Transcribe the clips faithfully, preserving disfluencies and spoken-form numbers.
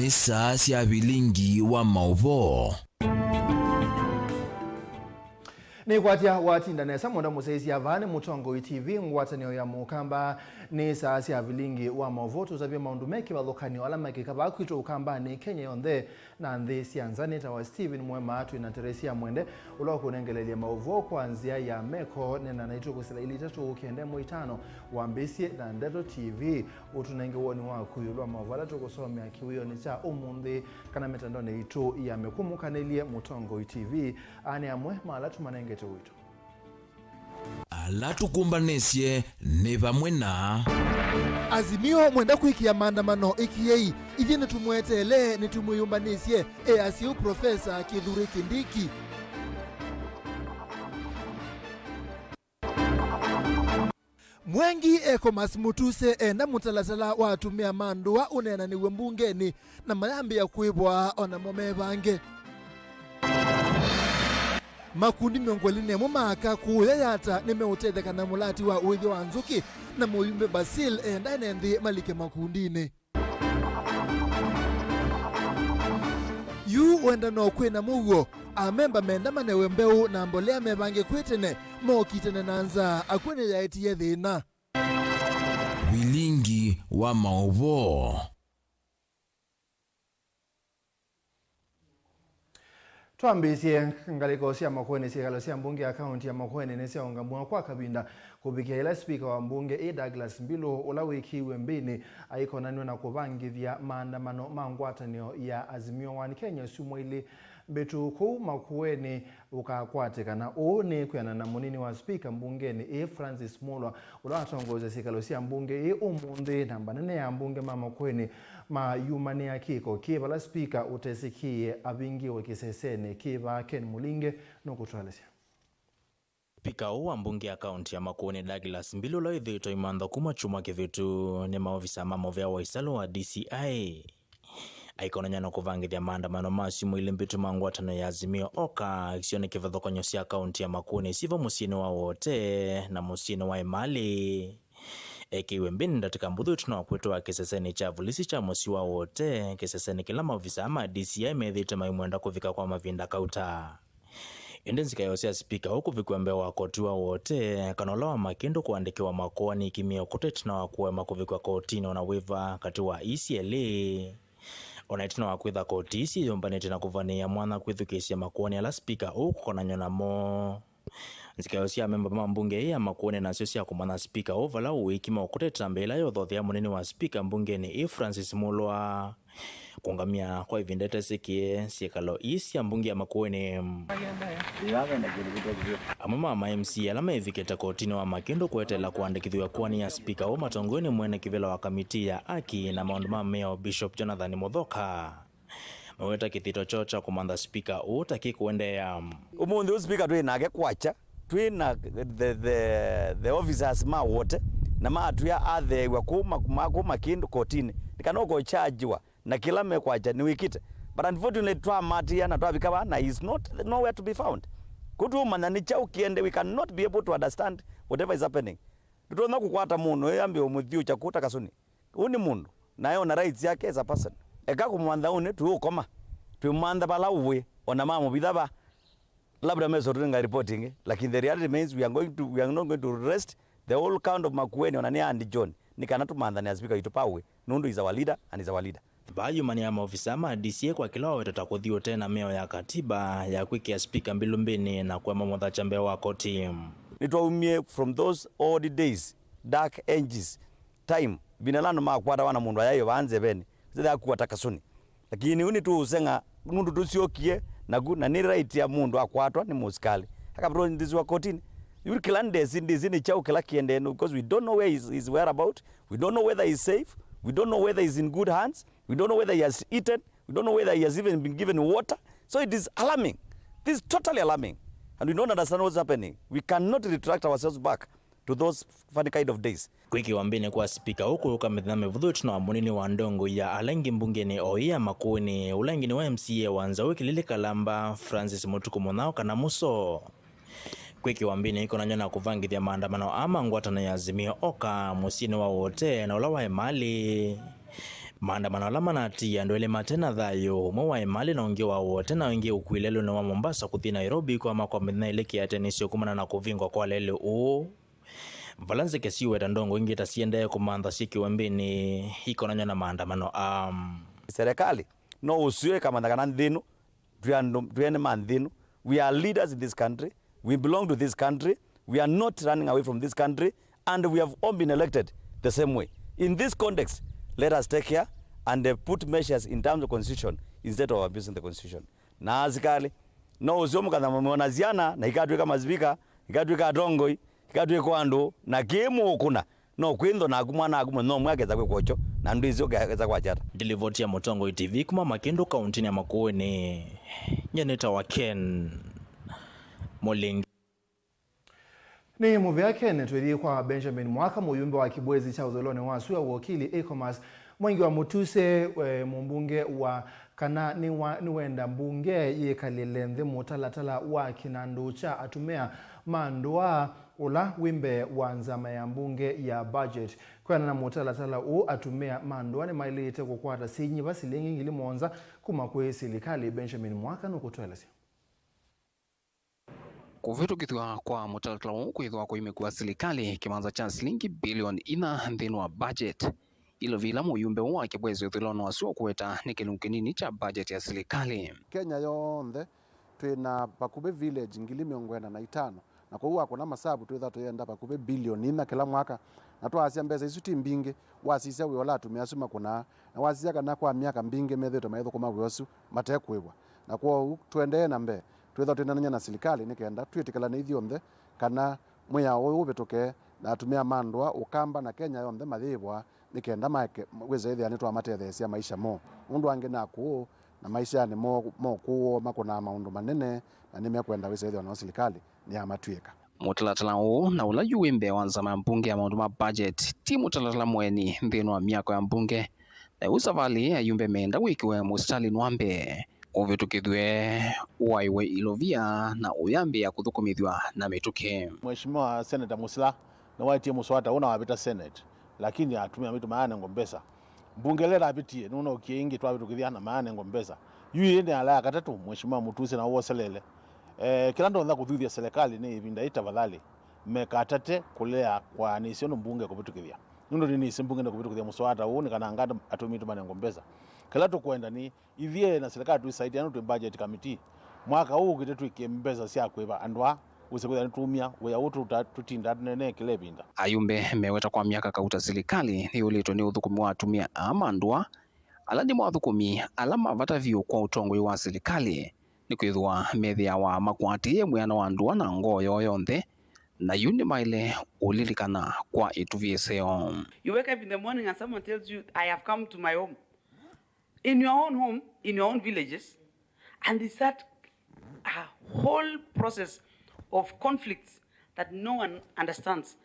Saa sya vilingi wa maũvoo. Nĩkwatya watinda nesa, mwenda mũsyaĩĩsya. Vaa nĩ Mũtongoi T V, ngwatanĩo ya Mũkamba. Nĩ saa sya vilingi wa maũvoo, tũtavye maũndũ me kĩvathũkany'o ala mekĩka vaa kwitũ Ũkambanĩ, Kenya yonthe, na nthĩ sya nza. Nĩtawa Stephen Mwema. Twĩ na Teresia Mwende, ũla ũkũnengeleelya maũvoo kwa nzĩa ya meko. Nena naitũ kũsila ilĩ itatũ ũkenda ĩmwe itano. Wambĩĩsye na Ndeto T V, ũtũnenge woni waku ĩũlũ wa maũvoo ala tũkũsomea kĩwĩonĩ kya ũmũnthĩ kana mĩtandaonĩ yitũ ya mĩkũmũkanĩlye. Mũtongoi T V, aa nĩ amwe ma ala tũmanengete wĩto. Ala tũkũmbanĩsye nĩ vamwe na Azimio mwenda kwĩkĩa maandamano ĩkiei, ithyĩ nĩtũmweteele, nĩtũmwĩyũmbanĩsye, e asya ũu Profesa Kithure Kindiki. Mwangi e Komas Mutuse enda mũtalatala wa atumĩa ma ndũa ũneenanĩw'e mbungenĩ na mayambĩĩa kwĩvwa o namo mevange. Makundi mĩongo ĩlĩ na ĩmwe ma aka kũũya Yatta nĩmeũtetheka na mũlati wa ũĩthyo wa nzũkĩ, na mũyumbe Basil enda ene nthĩ malike makundinĩ. Yu wenda no kwĩ na mũuo, amemba menda manewe mbeũ na mbolea mevange kwĩ tene, moki tene na nzaa, akw'ũ nĩyaetie thĩna. Vilingi wa maũvoo. Twambĩĩsye ngalĩko sya Makueni, syĩkalo sya mbunge ya kaunti ya Makueni nĩsyaũngamw'a kwa kavinda kũvikĩa ĩla spika wa mbunge ĩ Douglas Mbilu, ũla wĩkĩiwe mbĩnĩ, aikonanw'a na kũvangĩthya maandamano ma ngwatanĩo ya Azimio One Kenya syumwa ilĩ mbĩtũku kũu Makueni ũkakwatĩkana. Ũũ nĩ kwĩanana na mũnini wa spika mbungenĩ ĩĩ Francis Mulwa, ũla watongoesya syĩkalo sya mbunge ĩĩ ũmũnthĩ. Namba nene ya ambunge ma Makueni mayumanĩa kĩko kĩ vala spika ũtesĩkĩie avingĩwe kĩsesenĩ kĩ vaa. Ken Mũlinge nũkũtũelesya. Spika ũũ wa mbunge ya kaunti ya Makueni, Douglas Mbilu, ũla wĩthĩĩtwe imantha kuma kyumwa kĩvĩtu nĩ maovisa ma mũvĩa wa ĩsalũ wa D C I, aikonany'a na kũvangĩthya maandamano ma syumwa ilĩ mbĩtũ ma ngwatanĩo ya Azimio Oka kĩsionĩ kĩvathũkany'o sya kaunti ya Makueni syĩ vo mũsyĩnĩ wa Wote na mũsyĩnĩ wa Emali. Ekĩiwe mbĩnĩ ndatĩka mbũthũ ĩtina wa kwĩtwaa kĩsesenĩ kya volisi kya mũsyĩ wa Wote, kĩsesenĩ kĩla maovisa ma D C I methĩĩtwe maimwenda kũvika kwa mavinda kauta. Ĩndĩ nzikaĩo sya spika ũũ kũvikwa mbee wa koti wa Wote, kana ũla wa Makĩndũ kũandĩkĩwa makoani ikimie ũkũta ĩtina wa kũema kũvikwa kotinĩ o na wĩva katĩ wa ii syelĩ. O na ĩtina wa kwĩtha koti ii syĩyũmbanĩtye na kũvanĩĩa mwanya kwĩthukĩĩsya makoani ala spika ũũ kũkonany'a namo. Nzikaĩo sya amemba ma mbunge ĩĩ ya Makueni nasyo sya kũmanya spika ũũ vala ũĩkima ũkũta ĩtambya ĩla yothothea mũnini wa spika mbungenĩ ĩĩ Francis Mulwa kũngamya kwa ĩvinda ĩtesĩkĩe syĩkalo ii sya mbunge ya Makueni. Amwe ma ma M C A ala mevikĩte kotinĩ wa Makĩndũ kweteela kũandĩkĩthw'a koani ya spika ũũ matongoew'e nĩ mwene kĩvĩla wa kamitii ya aki na maũndũ ma mĩao, Bishop Jonathan Mũthoka. Maweta kĩthito kyoo kya kũmantha spika ũũ ta kĩkũendeea. Ũmũnthĩ ũũ spika twĩ nake kwakya, twĩ na the, the, the officers ma Wote, na matwĩa atheew'a kũu ma, ma, kũu Makĩndũ kotinĩ, nĩ kana ũkũkyajiwa na kĩla mekwakya nĩwĩkĩte. But unfortunately, twamatĩĩa na twavika vaa, na he is not nowhere to be found. Kũu tũũmanya nĩ kyaũ kĩende, we cannot be able to understand whatever is happening. Tũtonya kũkwata mũndũ ĩambĩe ũmũthiũkya kũu ta kasũni. Ũũ nĩ mũndũ, na eona rights yake as a person. Eka kũmwantha ũnĩ, twĩũkoma. Twĩmwantha vala ũĩ, ona mamũvitha va. Labda mesotũnenga report ĩngĩ, lakini the reality remains we are going to, we are not going to rest the whole count of Makueni ona nĩ Andy John, nĩ kana tũmanthane na spika witũ pa ũĩ, nũndũ is our leader and is our leader. Vayumanĩa maovisa ma D C I kwa kĩla waweta ta kũthi ũtee na mĩao ya katiba ya kwĩkĩa spika Mbilu mbĩnĩ na kũema mũthakya mbee wa koti. Nĩtwaumie from those old days, dark ages, time, ĩvinda ĩla andũ makwatawa na mũndũ ayaĩwe vaa nzevenĩ, sithe akuwa ta kasũni. Lakini ũu nĩtũũseng'a nũndũ tũsyokie naku, na nĩ right ya mũndũ akwatwa nĩ mũsikalĩ akavĩtwa nthĩsĩwa kotini. Yu kĩla ndesi ndĩsĩ nĩ kyaũ kĩla kĩendee, because we don't know where he's, he's whereabout, we don't know whether he's safe, we don't know whether he's in good hands, we don't know whether he has eaten, we don't know whether he has even been given water. So it is alarming. This is totally alarming. And we don't understand what's happening. We cannot retract ourselves back to those funny kind of days. Kwĩkĩwa mbĩnĩ kwa spika ũũ kũyũka mĩthenya mĩvũthũ ĩtina wa mũnini wa ndongoi ya ala aingĩ mbungenĩ o ĩĩ ya Makueni, ũla ĩngĩ nĩwe M C A wa Nzaũ Kĩlili Kalamba, Francis Mũtukũ Mũnyao kana Mũso. Kwĩkĩwa mbĩnĩ ikonany'a na kũvangĩthya maandamano aa ma ngwatanĩo ya Azimio Oka mũsyĩnĩ wa Wote na ũla wa Emali. Maandamano ala manaatiie andũ elĩ mate na thayũ, ũmwe waĩ malĩ na ũngĩ wa ũote, na ĩngĩ ũkuile lũne wa Mombasa kũthi Nairobi kwama kwa mĩthenya ĩlĩ kĩatanĩsyo kumana na kũvingwa kwa lelĩ ũũ, vala nzeke siweta ndongo ingĩ ta siendee kũmantha syĩkĩwe mbĩnĩ ikonany'a na maandamano aa. Serikali no ũsio ĩkamantha kana nthĩ ĩno twĩ andũ, twĩ ene ma nthĩ ĩno. We are leaders in this country. We belong to this country. We are not running away from this country. And we have all been elected the same way. In this context, let us take care and, uh, put measures in terms of constitution instead of abusing the constitution. Na asikalĩ, no ũsio mũkatha mwana syana na ikatwĩka masipika, ikatwĩka atongoi, ikatwĩka andũ, na kĩĩ mũũkũna. No kwĩntho naku mwana waku mũno ũmwe akesa kwĩkwa ũkyo, na ndwĩsĩ ũkesa kwakya ata. Ndilivoti ya Mũtongoi T V kuma Makĩndũ kaũntĩnĩ ya Makueni, nyie nĩtawa Ken Mũlingi. Nĩ mũvea Ken, twĩthĩe kwa Benjamin Mwaka, mũyumbe wa kĩbwezi kya ũthũĩlonĩ wa sua wokili Ecomas. Mwengi wa Mũtuse, eh, mũmbunge wa kana nĩwa-, nĩwenda mbunge yĩkalĩle nthĩ mũtalatala wa kĩnandũ kya atumĩa ma ndũa ũla wĩ mbee wa nzama ya mbunge ya budget. Kwĩanana na mũtalatala ũũ, atumĩa ma ndũa nĩmaĩlĩte kũkwata syĩnyiva silingi ngili mũonza kuma kwĩ silikalĩ. Benjamin Mwaka nũkũtũelesya. Kũvĩtũkĩthw'a kwa mũtalatala ũũ kwĩthĩwa kũimĩkwa silikalĩ kĩmanza kya silingi bilioni inya nthĩnĩ wa budget. Ilovi ila mũyumbe ũũ wa kĩbwezi ũthũĩlonĩ wa sua kũweta nĩ kĩlungu kĩnini kya budget ya silikalĩ. Kenya yonthe twĩ na vakuvĩ village ngili mĩongo ĩna na itano, na kwoou wakũna masavu twĩthwa tũyenda vakuvĩ bilioni inya kĩla mwaka, na twaasya mbesa isu ti mbingĩ, wasisya wĩa ũla atumĩa asu makũnaa, na wasisya kana kwa myaka mbingĩ methĩĩtwe maithũkũma wĩa ũsu mate kũĩvwa. Na kwoou tũendee na mbee twĩthwa twĩnanany'a na silikalĩ nĩ kenda twĩtĩkĩlane ithyonthe kana mwĩao ũyũ ũvĩtũke, na atumĩa ma ndũa, Ũkamba na Kenya yonthe mayĩĩvwa nĩ kenda maeke wĩsa ĩthĩa nĩtwamatetheesya maisha moo, nũndũ angĩ nĩ akũũ, na maishanĩ moo, mokũũ makũnaa maũndũ manene, na nĩmekwenda wĩsa ĩthĩwa nao silikalĩ nĩyamatw'ĩka. Mũtalatala ũũ na ũla yu wĩ mbee wa nzama ya mbunge ya maũndũ ma budget ti mũtalatala mũeni nthĩnĩ wa myako ya mbunge, na yu savalĩ ayumbe meenda wĩkĩwe mũsitalĩnĩ wa mbee. Ũvĩtũkĩthw'e ũaĩwe ilovia na ũyambĩĩa kũthũkũmĩthw'a na mĩtũkĩ. Mheshimiwa Senator Musila nĩwaetie mũswada ũũ na wavĩta Senate, lakini atumĩa maitũ mayanengwa mbesa. Mbunge ĩla ĩlavĩtie nũnookie ĩngĩ twavĩtũkĩthya na mayanengwa mbesa. Yu ĩĩ nĩ ala ya katatũ, Mheshimiwa Mũtuse na ũwoselele. Eh, kĩla ndonya kũthuthya serikali nĩ ĩvinda ĩ tafadhali mekatate kũlea kwaanĩsya ũndũ mbunge kũvĩtũkĩthya. Nũndũ nĩnĩsĩ mbunge nĩkũvĩtũkĩthya mũswada ũũ nĩ kana anga atumĩa maitũ manengwa mbesa. Kĩla tũkwenda nĩ ithyĩ na serikali tũisaĩtya nũndũ twĩ budget committee. Mwaka ũũ ũkĩte twĩkĩe mbesa sya kũĩva andũ aa wĩse kwĩthĩa nĩtũumya wĩa ũũ tũta-, tũtindaa tũneenee kĩla ĩvinda. Ayumbe meweta kwa myaka kauta silikalĩ nĩyũlĩtwe nĩ ũthũkũmi wa atumĩa aa ma ndũa, ala nĩmo athũkũmi ala ma vata vyũ kwa ũtongoi wa silikalĩ, nĩkwĩthĩwa methĩawa makwatĩĩe mwĩana wa ndũa na ngoo yoo yonthe, na yu nĩmaĩle ũlilikana kwa ĩtuvĩ ĩseo. You wake up in the morning and someone tells you, "I have come to my home." In your own home, in your own villages, and it's that, uh, whole process of conflicts that no one understands.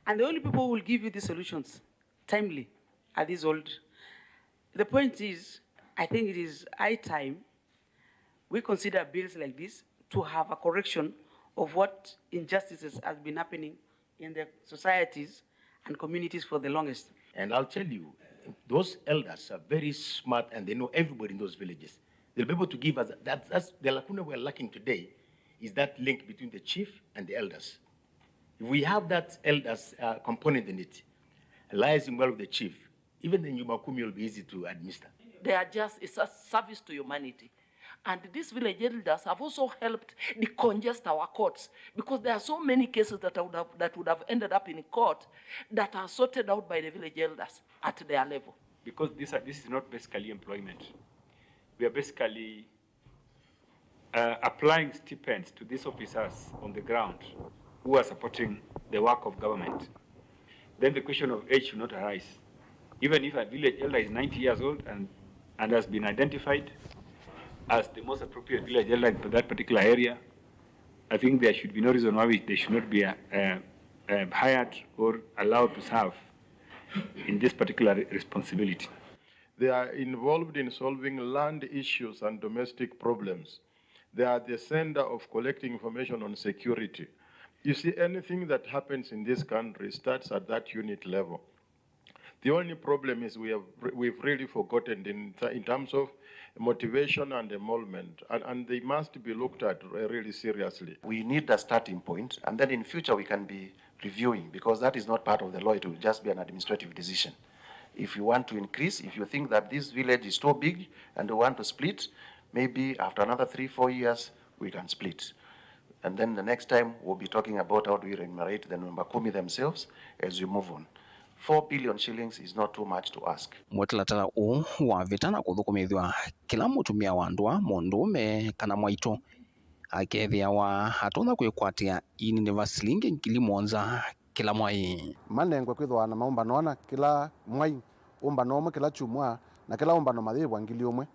And the only people who will give you these solutions timely are these old. The point is, I think it is high time we consider bills like this to have a correction of what injustices has been happening in the societies and communities for the longest. And I'll tell you, those elders are very smart and they know everybody in those villages. They'll be able to give us that. That's the lacuna we're lacking today, is that link between the chief and the elders. If we have that elders, uh, component in it, liaising well with the chief, even the nyumba kumi will be easy to administer. They are just, it's a service to humanity. And these village elders have also helped decongest our courts, because there are so many cases that I would have, that would have ended up in court that are sorted out by the village elders at their level. Because this, this is not basically employment. We are basically, uh, applying stipends to these officers on the ground who are supporting the work of government. Then the question of age should not arise. Even if a village elder is ninety years old and, and has been identified as the most appropriate village elder in that particular area, I think there should be no reason why we, they should not be, uh, uh, uh, hired or allowed to serve in this particular re-, responsibility. They are involved in solving land issues and domestic problems. They are at the center of collecting information on security. You see, anything that happens in this country starts at that unit level. The only problem is we have, we've really forgotten in, th- in terms of motivation and emolument, and, and they must be looked at re- really seriously. We need a starting point, and then in future we can be reviewing, because that is not part of the law, it will just be an administrative decision. If you want to increase, if you think that this village is too big and you want to split, maybe after another three, four years, we can split. And then the next time we'll be talking about how do we remunerate the Nyumba Kumi themselves as we move on. Four billion shillings is not too much to ask. Mũtalatala ũũ wavĩta na kũthũkũmĩthw'a kĩla mũtumĩa wa ndũa, mũndũũme kana mwaitũ akethĩawa atonya kwĩkwatĩa ĩininĩ va silingi ngili mũonza kĩla mwai. Manengwe kwĩthĩwa na maũmbano ana kĩla mwai, ũmbano ũmwe kĩla kyumwa, na kĩla ũmbano mayĩvwa ngili ũmwe.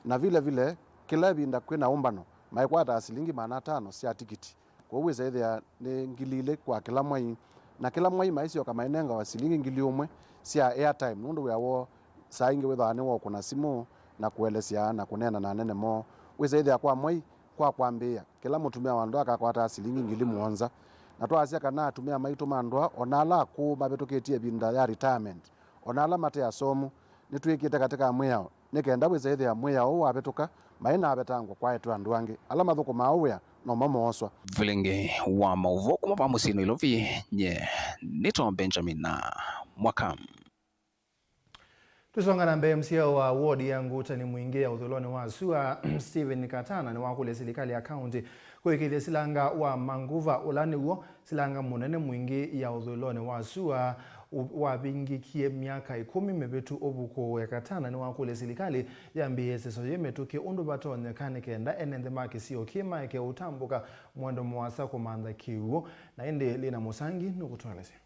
Na vile vile, kĩla ĩvinda kwĩ na ũmbano, maĩkwataa silingi maana atano sya tikiti. Kwoou wĩsa ĩthĩa nĩ ngili ilĩ kwa kĩla mwai, na kĩla mwai maisyoka mainengawa silingi ngili ũmwe sya airtime, nũndũ wĩa woo saa ingĩ wĩthĩawa nĩ wa ũkũna simũ na kũelesya na kũneena na anene moo. Wĩsa ĩthĩa kwa mwai, kwa kwambĩĩa, kĩla mũtumĩa wa ndoa akakwataa silingi ngili mũonza. Na twaasya kana atumĩa maitũ ma ndoa, o na ala akũũ mavĩtũkĩtye ĩvinda ya retirement, o na ala mate asomu, nĩtwĩkĩte katĩ ka mwĩao nĩ kenda wĩsa ĩthĩa mwĩao ũũ wavĩtũka, maĩ na avetangwa kwaetwe andũ angĩ. Ala mathũkũmaa ũũ wĩa nomo mooswa. Vilingĩ wa maũvoo kuma va mũsyĩ Nairobi, nye nĩtawa Benjamin na Mwaka. Tũsonga na mbee, M C A wa ward ya Ngutani Mwingĩ ya ũthũĩlonĩ wa sua, Stephen Katana, nĩwakũlya silikalĩ ya kaunti kũĩkĩĩthya silanga wa Manguva, ũla nĩw'o silanga mũnene mwingĩ ya ũthũĩlonĩ wa sua, ũ- wavingĩkie myaka ĩkũmi mĩvĩtu ũvũkũ. Katana nĩwakũlya silikalĩ yambĩĩe ĩseso yĩ mĩtũkĩ ũndũ vatonyeka nĩ kenda ene nthĩ ma kĩsio kĩĩ maeke ũtambũka mwendo mũasa kũmantha kĩw'ũ. Na ĩndĩ Lina Mũsangi nũkũtũelesya.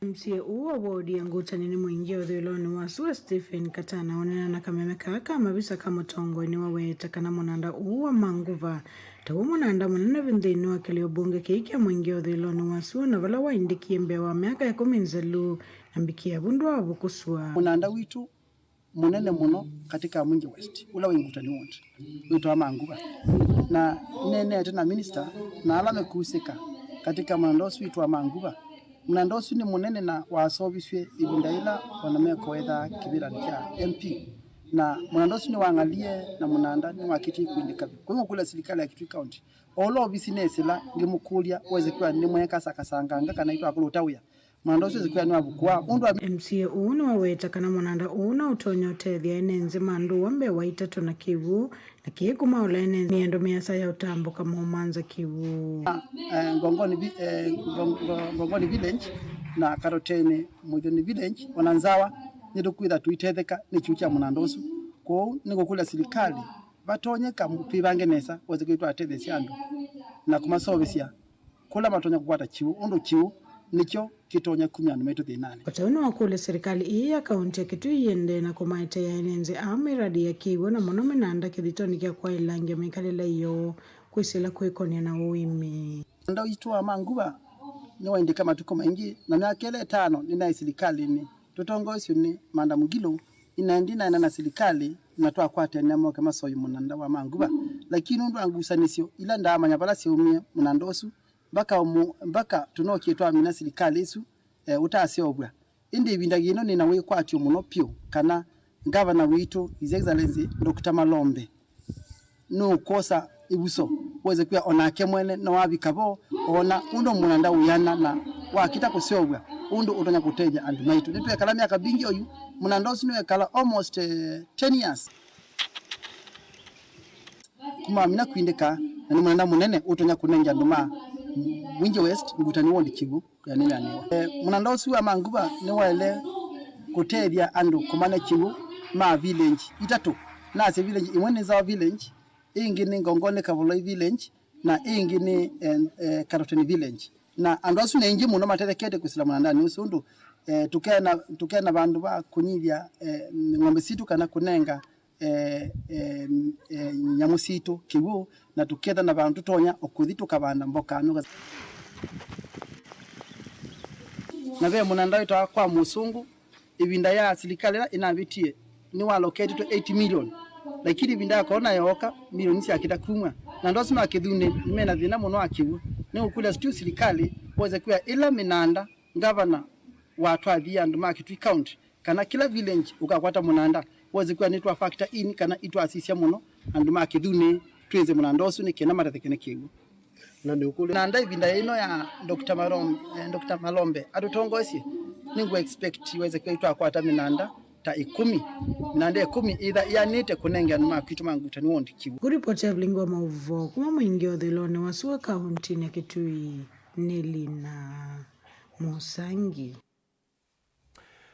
M C A ũũ wa ward ya Ngutani nĩ Mwingĩ ũthũĩlonĩ wa sua, Stephen Katana, onana na kameme kaa ka mavisa ka mũtongoi, nĩwaweta kana mũnanda ũũ wa Manguva taw'o mũnanda mũnene nthĩnĩ wa kĩlĩo mbunge kĩĩ kya Mwingĩ ũthũĩlonĩ wa sua, na vala waindĩkie mbee wa myaka ĩkũmi nzelu, na mbikĩa vu ndwavũkũsw'a. Mũnanda witũ mũnene mũno katika Mwingi West, ũla wĩ Ngutani Ward, wĩtawa Manguva. Na nĩneenete na minister na ala mekusĩka katika mũnanda ũsu witũ wa Manguva. Mũnanda ũsu nĩ mũnene na waseũvisw'e ĩvinda yĩla ona mekoethaa kĩvĩlanĩ kya M P. Na mũnanda ũsu nĩwang'alie na mũnanda nĩwakĩtie kwĩndĩka vyũ. Kwa hiyo ngũkũlya silikalĩ ya Kitui County, o ũla ovisi nesĩla ngĩmũkũlya, wĩsĩ kwĩa nĩmweeka sakasanganga kana itwakũlũta wĩa. Mũnanda ũsu wĩsĩ kwĩa nĩwavukũa ũndũ wa M C A ũũ nĩwaweta kana mũnanda ũũ no ũtonya ũtethya ene nthĩ ma ndũa mbee wa itatũ na kĩw'ũ, na kĩĩ kũmaũla ene mĩendo mĩasa ya ũtambũka maũmantha kĩw'ũ. Eh, Ngongoni vi- eh, Ngo- Ngo- Ngongoni Village na Karoteni Mũthoni Village, ona Nzawa, nĩtũkwĩtha tũitetheka nĩ kĩw'ũ kya mũnanda ũsu. Kwoou nĩngũkũlya silikalĩ vatonyeka twĩvange nesa wĩsĩ kwĩa twatetheesya andũ na kũmaseũvĩsya kũla matonya kũkwata kĩw'ũ, ũndũ kĩw'ũ nĩkyo kĩtonya kumya andũ maitũ thĩnanĩ. O ta ũu nĩwakũlya silikalĩ ĩĩ ya kaunti ya Kitui ĩendee na kũmaeteea ene nthĩ aa mĩradi ya kĩw'ũ, na mũno mĩnanda kĩthitonĩ kya kwaĩlangya mĩkalĩle yoo kwĩsĩla kwĩkonia na ũĩmi. Mũnanda witũ wa Manguva nĩwaindĩka matukũ maingĩ, na myaka ĩla ĩtano nĩnaĩ silikalĩnĩ. Tũtongoesyo nĩ Madam Ngilu, ĩnaendĩ naena na silikalĩ na twakwatene moke maseũvye mũnanda wa Manguva. Lakini nũndũ wa ngusanĩsyo ila ndaamanya vala syaumie mũnanda ũsu, mpaka ũmũ- mpaka tũnookie twamina silikalĩ ĩsu, eh, ũtaseũvw'a. Ĩndĩ ĩvinda yĩno nĩ na wĩkwatyo mũno vyũ kana ngavana witũ, His Excellency Doctor Malombe, nũkwosa ĩvuso, wĩsĩ kwĩa onake mwene no avika vo, oona ũndũ mũnanda wĩana na wakita kũseũvw'a ũndũ ũtonya kũtethya andũ maitũ. Nĩtwekala myaka mbingĩ oyu, mũnanda ũsu nĩwekala almost, eh, ten years. Kuma mina kwindĩka, na nĩ mũnanda mũnene ũtonya kũnengya andũ ma Mwingi West, Ngutani Ward kĩw'ũ. Kũyanĩlanĩwa. Eh, mũnanda ũsu wa Manguva nĩwaĩle kũtethya andũ kũmanya kĩw'ũ ma village itatũ. Nasye village ĩmwe nĩ Nzawa village, ĩngĩ nĩ Ngongoni Kavoloi village, na ĩngĩ nĩ, eh, eh, Karoteni village. Na andũ asu nĩ aingĩ mũno matethekete kwĩsĩla mũnandanĩ ũsu ũndũ, eh, tũkena, tũkena vandũ va kũnyivya, eh, ng'ombe sitũ kana kũnenga eh, eh, eh, nyamũ sitũ kĩw'ũ, na tũketha na vandũ tũtonya o kũthi tũkavanda mboka. Na ve mũnanda wĩtawa kwa mũsũngũ, ĩvinda ya silikalĩ ĩla ĩnavĩtie nĩwaloketitwe eight million, lakini ĩvinda ya korona yooka, milioni syakĩta kumw'a, na andũ asu ma Kĩthunĩ mena thĩna mũno wa kĩw'ũ. Nĩngũkũlya tu silikalĩ wose kwĩa ĩla mĩnanda ngavana watwathie andũ ma Kitui County kana kĩla village ũkakwata mũnanda, wose kwĩa nĩtwa factor in kana itwasisya mũno andũ ma Kĩthunĩ twĩnze mũnanda ũsu nĩ kenda matetheke nĩ kĩw'ũ. Na nĩ ũkũlya. Mũnanda ĩvinda ĩno ya Doctor Malom-, eh, Doctor Malombe atũtongoesye, nĩngũ expect wese kwĩa itwakwata mĩnanda ta ĩkũmi, mĩnanda ĩkũmi ĩtha ĩanĩte kũnenge andũ ma kwitũ ma Ngutani Ward kĩw'ũ. Kũripoti ya vilingi wa maũvoo kuma mũingĩ ũthũĩlonĩ wa sua kauntinĩ ya Kitui nĩ Lina Mũsangi.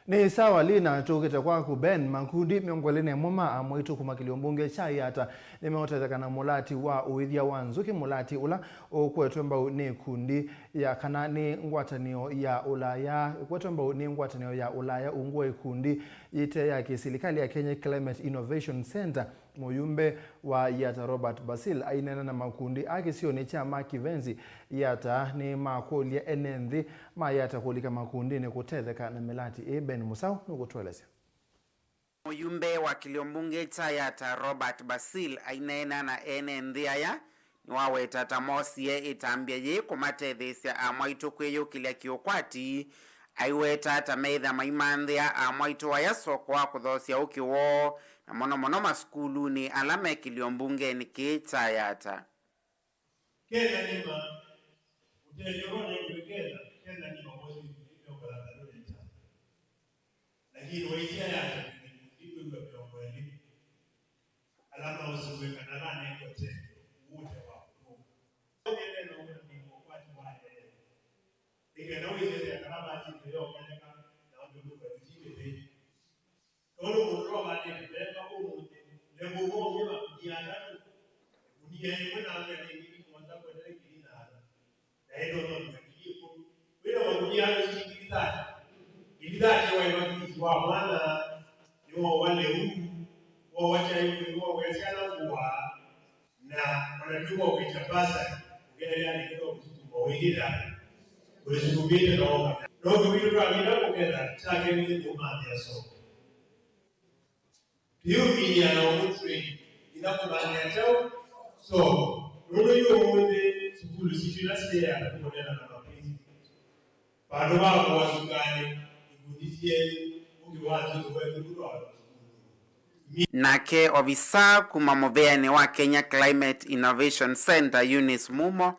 Nĩ sawa, Lina, tũkĩte kwaku. Ben, makundi mĩongo ĩlĩ na ĩmwe ma amwaitũ kuma kĩlio mbunge kya Yatta nĩmeũtetheka na mũlati wa ũĩthya wa nzũkĩ, mũlati ũla ũkwetwe mbau nĩ ikundi ya, kana nĩ ngwatanĩo ya Ũlaya, ĩkwetwe mbau nĩ ngwatanĩo ya Ũlaya ungu wa ikundi yĩte ya kĩsilikalĩ ya Kenya Climate Innovation Centre. Mũyumbe wa Yatta Robert Basil aineena na makundi a kĩsionĩ kya Makivenzi Yatta nĩmakũlya ene nthĩ ma Yatta kũlika makundinĩ kũtetheka na mĩlati ĩĩ. Ben Mũsau nũkũtũelesya. Mũyumbe wa kĩlio mbunge kya Yatta Robert Basil aineena na ene nthĩ aya nĩwaweta ta moosie ĩtambya yĩĩ kũmatetheesya amwaitũ kwĩyũkĩlya kĩũkwati, aiweta ta meĩtha maimanthĩa amwaitũ aya soko wa kũthoosya ũkĩ woo, na mũno mũno masukulunĩ ala me kĩlio mbungenĩ kĩĩ kya Yatta. Kenya nĩma, ũtethyo ũla ũneetwe Kenya, Kenya nĩma mwesu mĩongo ĩthanthatũ na ĩtano. Lakini waisya Yatta ikundi kwĩw'a mĩongo ĩlĩ ala maũsĩwe kana ala anengwe ũtethyo ũũ ũte wa kũtũnga. Nĩnena ũkwati wa ene nthĩ. Nĩ kenda wĩsĩthĩa kana vasiti yokeleka na ũndũ wĩkwendũ ti kĩthei. Tondũ mũndũ no vandĩte mbemba ũmũnthĩ, level ũmwe makunia atatũ, ĩkunia ĩmwe na mbea nĩ ngili mũonza kũendele ngili nana, na ĩndĩ ũthonĩka ngili ĩkũmi. Wĩna makunia atatũ nĩ ngili thate. Ngili thate waĩva fees wa mwana, nĩwowa lĩu, wowa chai, wowa syana ngũa, na ona twĩka ũkĩkya pasani, ũkethĩa nĩ kĩtwa kũsukuma ũingĩta, ũisukumĩte na woma. No kĩwitũ twamina kũketha, kyake nĩ kũmanthĩa soko. Twĩũminia na ũmũtrain, ila kũmanthĩa kyaũ soko. Nũndũ yu ũmũnthĩ, sukulu sitũ ila siĩ andũ kũneena na maprincipals. Vandũ va kũwa sukalĩ, ikundi syenyu, ũngĩ wa nzũkĩ wetu kũtwalwa sukulunĩ. Nake ovisa kuma mũvĩanĩ wa Kenya Climate Innovation Centre, Eunice Mumo,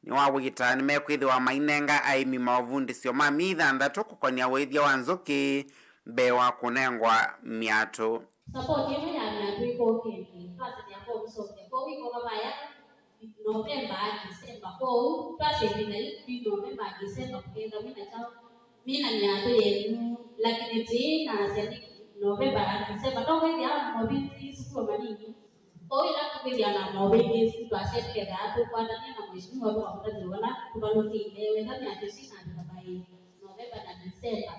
nĩwawĩta nĩmekwĩthĩwa mainenga aĩmi maũvundĩsyo ma myei thanthatũ kũkonĩa ũĩthya wa nzũkĩ mbee wa kũnengwa myatũ. Support ĩno ya myatũ ĩkokĩlye, twasĩthĩa kwoou sokya, kwoou ĩkoka vaya November, December. Kwoou twasya ĩvinda yĩu twĩ November, December, kũkethwa mwĩ na kyaũ, mwĩ na myatũ yenyu, lakini tĩĩ na sya nĩ November na December. Twakwĩthĩa movĩngĩ sukulu manini. Kwoou ĩla tũkwĩthĩa na movĩngĩ sukulu twasya tũkethĩa tũkwatanĩa na mheshimiwa tũkamũtavya vala tũvalũkĩile. Wetha myatũ ĩsu ĩnavika by November na December,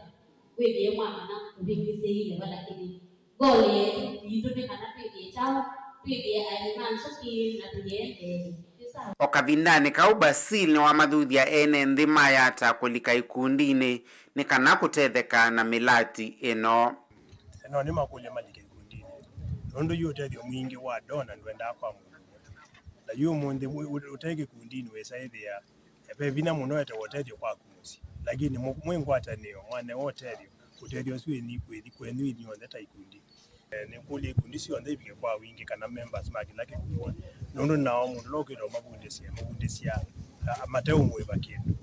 wĩthĩe mwamanya ũvĩngĩsĩĩile va, lakini Goal yetu yitũ nĩ kana twĩthĩe kyaũ, twĩthĩe aĩmi ma nzũkĩ na tũyĩendee. Nĩ sawa. O kavindanĩ kau, Basil nĩwamathuthya ene nthĩ ma Yatta kũlika ikundinĩ nĩ kana kũtetheka na mĩlati ĩno. No nĩmakũlya malike ikundinĩ, nũndũ yu ũtethyo mwingĩ wa donor ndwendaa kwa mũndũ ũmwe. Na yu ũmũnthĩ ũ-, ũ-, ũte kĩkundinĩ wĩsa ĩthĩa ve vinya mũno ete wa ũtethyo kwaku mũsyĩ, lakini mũ-, mwĩ ngwatanĩo mwanewa ũtethyo, ũtethyo ũsu wĩthi, wĩthi kwenyu inyw'onthe ta ikundi. Eh, nĩkũlya ikundi syonthe ivike kwa wingĩ kana members ma kĩla kĩkundi, nũndũ nao mũndũ ũla ũkĩte ũmavundĩsya, mavundĩsya, ah, mateũmũĩva kĩndũ,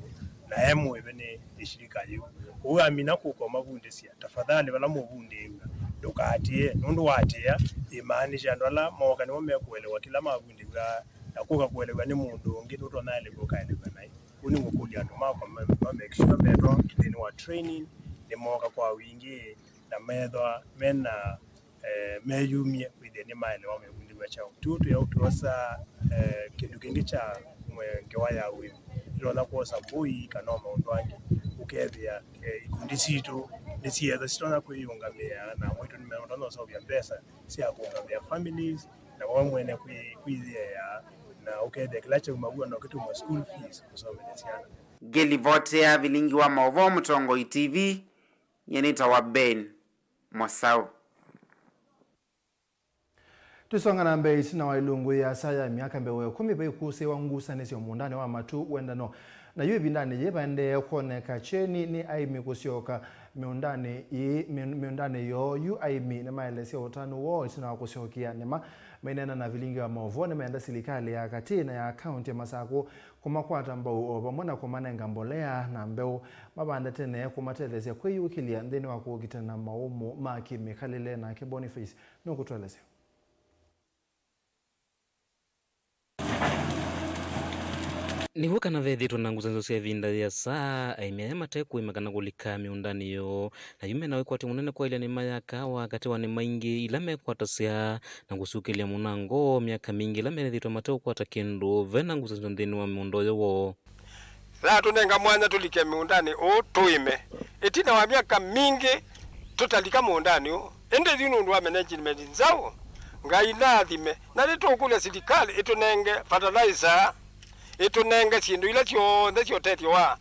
na e mũĩve nĩ ĩshirika yĩu. Kwoou amina kũka ũmavundĩsya, tafadhali vala mũvundĩĩw'a ndũkaatĩĩe, nũndũ waatĩĩa, ĩmaanisha andũ ala mooka nĩmo mekũelewa kĩla mavundĩw'a, na kũka kũelew'a nĩ mũndũ ũngĩ nũtonya elew'a ũkaelew'a naĩ. Ũu nĩ ngũkũlya andũ makwa ma, ma make sure metwa nthĩnĩ wa training, nĩmooka kwa wingĩ, na methwa mena, eh, meyumie kwĩthĩa nĩmaelewa mevundĩw'a kyaũ. Tũ, tũ, twosa, eh, kĩndũ kĩngĩ kya mwe-, ngewa ya ũĩmi. Nĩtonya kwosa mbũi kana o maũndũ angĩ, ũkethĩa, eh, ikundi sitũ nĩsietha sitonya kwĩyũngamĩa, na mwaitũ nĩmatonya ũseũvya mbesa sya kũũngamĩa families, na we mwene kwĩ-, kwĩyĩea, na ũkethĩa kĩla kyauma w'o no kĩtũmwe school fees kũsomethya syana. Ngĩlivotea vilingi wa maũvoo Mũtongoi T V, nyie nĩtawa Ben Mosau. Tũsonga na mbee, ĩtina wa ĩlungu ĩasa ya myaka mbeũ ĩkũmi vaikũsĩĩwa ngusanĩsyo mũũndanĩ wa matũ Wendano. Na yu ĩvindanĩ yĩĩ vaendee kwoneka kyeni nĩ aĩmi kũsyoka mĩũndanĩ ĩĩ, mĩ-, mĩũndanĩ yoo yu. Aĩmi nĩmaelesya ũtanu woo ĩtina wa kũsyokia nĩma. Maineena na vilingi wa maũvoo, nĩmenda silikalĩ ya katĩ na ya kaũntĩ ya Masakũ kũmakwata mbau o vamwe na kũmanenga mbolea na mbeũ mavande tene kũmatetheesya kwĩyũkĩlya nthĩnĩ wa kũũkitana na maũmũ ma kĩmĩkalĩle. Nake Boniface nũkũtũelesya. Nĩw'o kana vethĩĩtwe na ngusanĩsyo sya ĩvinda yĩasa, aĩmi aya mate kũĩma kana kũlika mĩũndanĩ yoo, na yu mena wĩkwatyo mũnene kwaĩlya nĩma ya kaawa katĩ wa nĩma ingĩ ila mekwatasya na kũsyũkĩlya mũnango. Myaka mingĩ ĩla methĩĩtwe mate ũkwata kĩndũ, ve na ngusanĩsyo nthĩnĩ wa mũũnda ũyũ woo. Yatũnenga mwanya tũlike mũũndanĩ ũũ tũĩme. Ĩtina wa myaka mingĩ tũtalika mũũndanĩ ũũ. Ĩndĩ yu nũndũ wa management nzaũ, Ngai naathime. Na nĩtũkũlya silikalĩ ĩtũnenge fertilizer, ĩtũnenge syĩndũ ila syonthe sya ũtethyo wa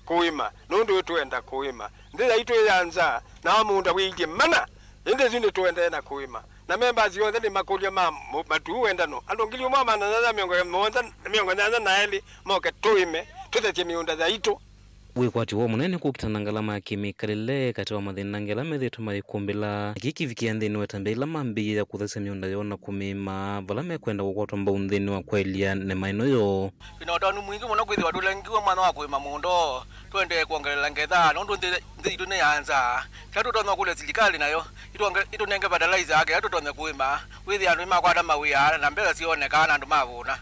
kũĩma, nũndũ ĩtwenda kũĩma. Nthĩ yaitũ ĩ ya nza, na mũũnda wĩilye mana, ĩndĩ yu nĩtũendee na kũĩma. Na members onthe nĩ makũlya ma mũ-, Matuu Wendano, andũ ngili ũmwe magana nyanya mĩongo mũonza, mĩongo nyanya na elĩ moke tũĩme, tũthesye mĩũnda yaitũ. Wĩkwatyo woo mũnene nĩ kũkitana na ngalama ya kĩmĩkalĩle katĩ wa mathĩna angĩ ala methĩĩtwe mayĩkũmbĩla. Kĩĩ kĩvikĩa nthĩnĩ wa ĩtambya ĩla mambĩĩe ya kũthesya mĩũnda yoo na kũmĩĩma, vala mekwenda kũkwatwa mbau nthĩnĩ wa kwaĩlya nĩma ĩno yoo. Twĩ na ũtanu mwingĩ mũno kwĩthĩwa tũlengiwe mwanya wa kũĩma mũũnda ũũ, tũendee kwongelela ngetha, nũndũ nthĩ, nthĩ yitũ nĩ ya nza. Kĩla tũtonya kũlya silikalĩ nayo, ĩtwonge-, ĩtũnenge fertilizer, kĩla tũtonya kũĩma, wĩthĩa andũ nĩmakwata mawĩa, na mbesa syoonekaa, na andũ mavũna.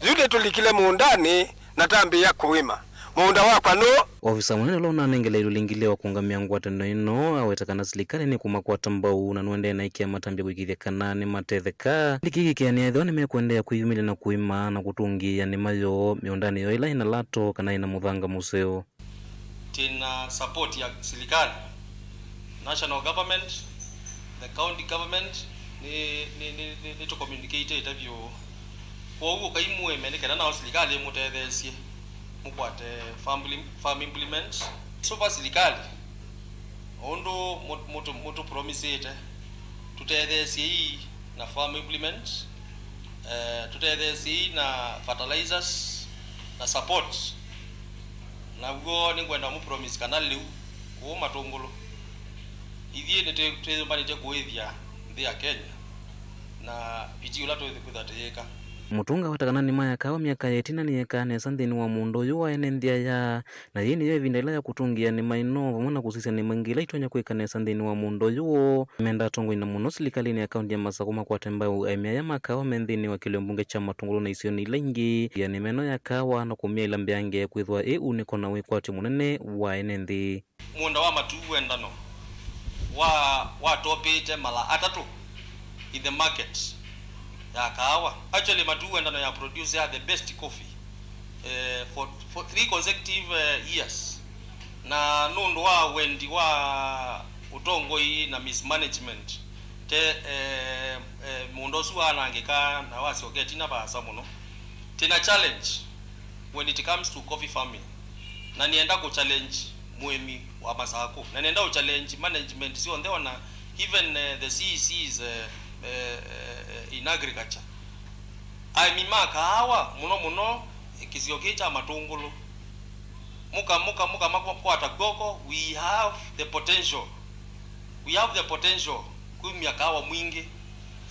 Yu nĩtũlikile mũũndanĩ na tambĩĩa kũĩma. Mũũnda wakwa nũũ? Ovisa mũnene ũla ũnanengeleilwe lingilĩ wa kũũngamĩa ngwatanĩo ĩno aweta kana silikalĩ nĩkũmakwata mbau na nũendee na ĩkĩa matambya kũĩkĩĩthya kana nĩmatetheka. Ĩndĩ kĩĩ kĩkĩanĩa ethĩwa nĩmekũendeea kwĩyumĩlya na kũĩma na kũtũngĩĩa nĩma yoo mĩũndanĩ yoo ĩla ĩna lato kana ĩna mũthanga mũseo. Twĩ na support ya silikalĩ, national government, the county government, nĩ, nĩ, nĩ, nĩ, nĩtũcommunicatĩte vyũ. Kwoou ũkai mũĩme nĩ kana nao silikalĩ ĩmũtetheesye mũkwate farm, farm implements. Sũva silikalĩ, o ũndũ mũtũ, mũtũ, mũtũpromisĩte, tũtetheesyei na farm implements, eh, tũtetheesyei na fertilizers na support. Naw'o nĩngwenda mũpromise kana lĩu kũũ Matũngũlũ, ithyĩ nĩtwĩ-, twĩyũmbanĩtye kũĩthya nthĩ ya Kenya na vitii ũla twĩthĩ kwĩthwa tũyĩka. Mũtũnga weta kana nĩma ya kaawa myaka ya ĩtina nĩyekaa nesa nthĩnĩ wa mũũnda ũyũ wa ene nthĩ aya, na yĩĩ nĩyo ĩvinda ĩla ya kũtũngĩĩa nĩma ĩno vamwe na kũsisya nĩma ingĩ ila itonya kwĩka nesa nthĩnĩ wa mũũnda ũyũ woo. Nĩmenda atongoi na mũno silikalĩnĩ ya kaũntĩ ya Masakũ makwate mbau aĩmi aya ma kaawa me nthĩnĩ wa kĩlio mbunge kya Matũngũlũ na isionĩ ila ingĩ ya nĩma ĩno ya kaawa na kũmyaĩla mbeange kwĩthwa ĩ unĩko na wĩkwatyo mũnene wa ene nthĩ. Mũũnda wa Matuu Wendano wa, watopĩte mala atatũ in the market ya kaawa. Actually, Matuu Wendano ya produce the best coffee, eh, for, for three consecutive, eh, years. Na nũndũ wa wendi wa ũtongoi na mismanagement, te, eh, eh, mũũnda ũsu waanangĩka na wasyoka ĩtina vaasa mũno. Twĩ na challenge when it comes to coffee farming. Na nĩenda kũ challenge mũĩmi wa Masakũ. Na nĩenda kũ challenge management syonthe, ona even, eh, the C E Cs, eh, eh, eh, in agriculture. Aĩmi ma kaawa, mũno mũno, kĩsio kĩĩ kya Matũngũlũ, mũka, mũka, mũka makwata kw'oko, we have the potential. We have the potential kumya kaawa mwingĩ,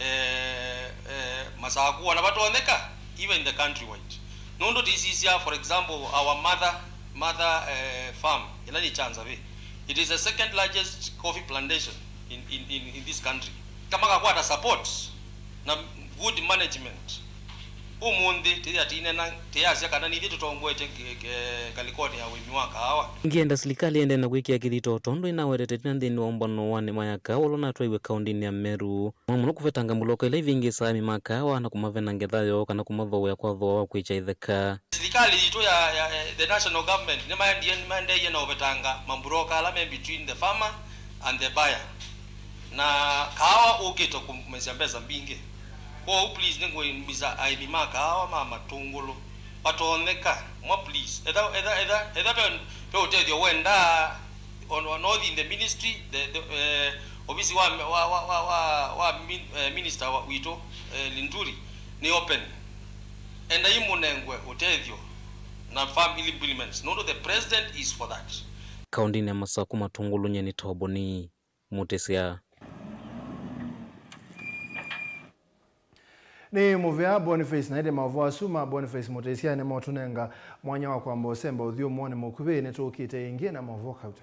eh, eh, Masakũ, ona vatonyeka, even the countrywide. Nũndũ tũisisya, for example, our mother, mother, eh, farm, ĩla nĩ Chanzabe. It is the second largest coffee plantation in, in, in, in this country. Kama kakwata support na good management, ũmũnthĩ tĩya tinena, tĩyasya kana nithyĩ tũtongoetye nge-, nge-, ngalĩkonĩ ya ũĩmi wa kaawa. Ngĩenda silikalĩ ĩendee na kwĩkĩa kĩthito, tondũ ĩnawetete ĩtina nthĩnĩ wa ũmbano wa nĩma ya kaawa ũla ũnatwaiwe kaũndĩnĩ ya Meru. Mũno mũno kũvetanga mbuloka ila ivĩngĩĩsaa aĩmi ma kaawa na kũmavena ngetha yoo kana kũmathoea kwa thooa wa kwĩkya itheka. Silikalĩ yitũ ya, ya, eh, the national government nĩmaendie, nĩmaendeeie na ũvetanga mambuloka ala me between the farmer and the buyer. Na kaawa ũkĩte kũmesya mbesa mbingĩ. Kwoou, please, nĩngũimisa aĩmi ma kaawa ma Matũngũlũ vatonyeka, mwa please, etha, etha, etha, etha ve, ve ũtethyo wendaa, on, on, not in the ministry, the, the, eh, ovisi wa, wa, wa, wa, wa, wa min-, eh, minister wa, witũ, eh, Linturi, nĩ open. Endai mũnengwe ũtethyo na farm implements, nũndũ the president is for that. kaũndĩnĩ ya Masakũ, matũngũlũny'e nĩ Toboni Mũtĩsya. Nĩ mũvea Boniface, na ĩndĩ maũvoo asu ma Boniface Mũtĩsya nĩmotũnenga mwanya wa kwamba ũsemba ũthyũmũonĩ mũkuvĩ. Nĩtũkĩte ĩngĩ na maũvoo kauta.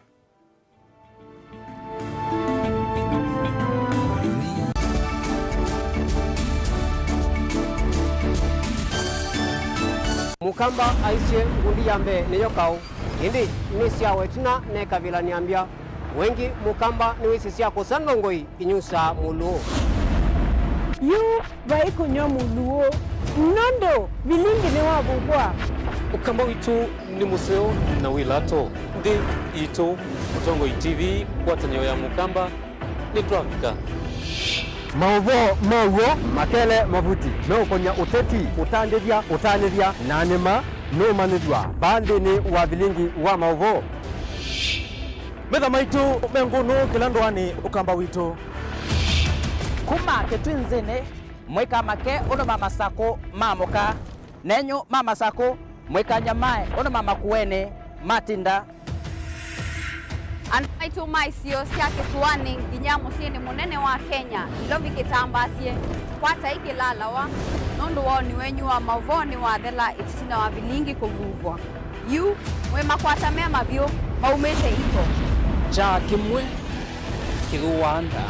Mũkamba aisye ngundi ya mbee nĩyo kaũ, ĩndĩ nĩ syawa ĩtina ne kavĩla nĩambya. Wengĩ Mũkamba nĩwĩsĩ sya kũsa ndongoi inyusaa mũlũũ. Yu vai kũnyw'a mũlũũ, nũndũ vilingi nĩwavuvwa. Ũkamba witũ nĩ mũseo na wĩ lato. Nthĩ itũ, Mũtongoi T V, ngwatanĩo ya Mũkamba, nĩtwavika. Maũvoo ma w'o makele mavuti meũkony'a ũteti, ũtandĩthya, ũtanĩthya, na nĩma nũmanyĩthw'a vaa nthĩnĩ wa vilingi wa maũvoo. Metha maitũ me ngũnũ kĩla ndũanĩ Ũkamba witũ. Kuma Kĩtwinzĩnĩ, mũika make ũndũ ma Masakũ ma mũka, nenyu ma Masakũ, mũika nyamae ũndũ ma Makuenĩ matinda. Andũ maitũ ma isio sya kĩsũanĩ nginya mũsyĩnĩ mũnene wa Kenya, Nairobi kĩtambaasye, kwatai kĩlalawa, nũndũ woni wenyu wa maũvoo nĩwathela ĩtina wa vilingi kũvuvwa. Yu, mwĩ makwata me mavyũ maumĩte iko. Kyaa kĩmwe kĩthũaa nda,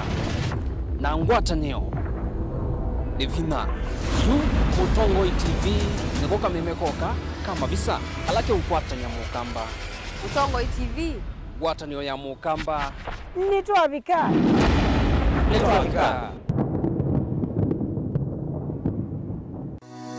na ngwatanĩo nĩ vinya. Yu Mũtongoi T V nĩko kameme koka ka mavisa ala keũkwatany'a Mũkamba. Mũtongoi T V. Ngwatanĩo ya Mũkamba. Nĩtwavika. Nĩtwavika.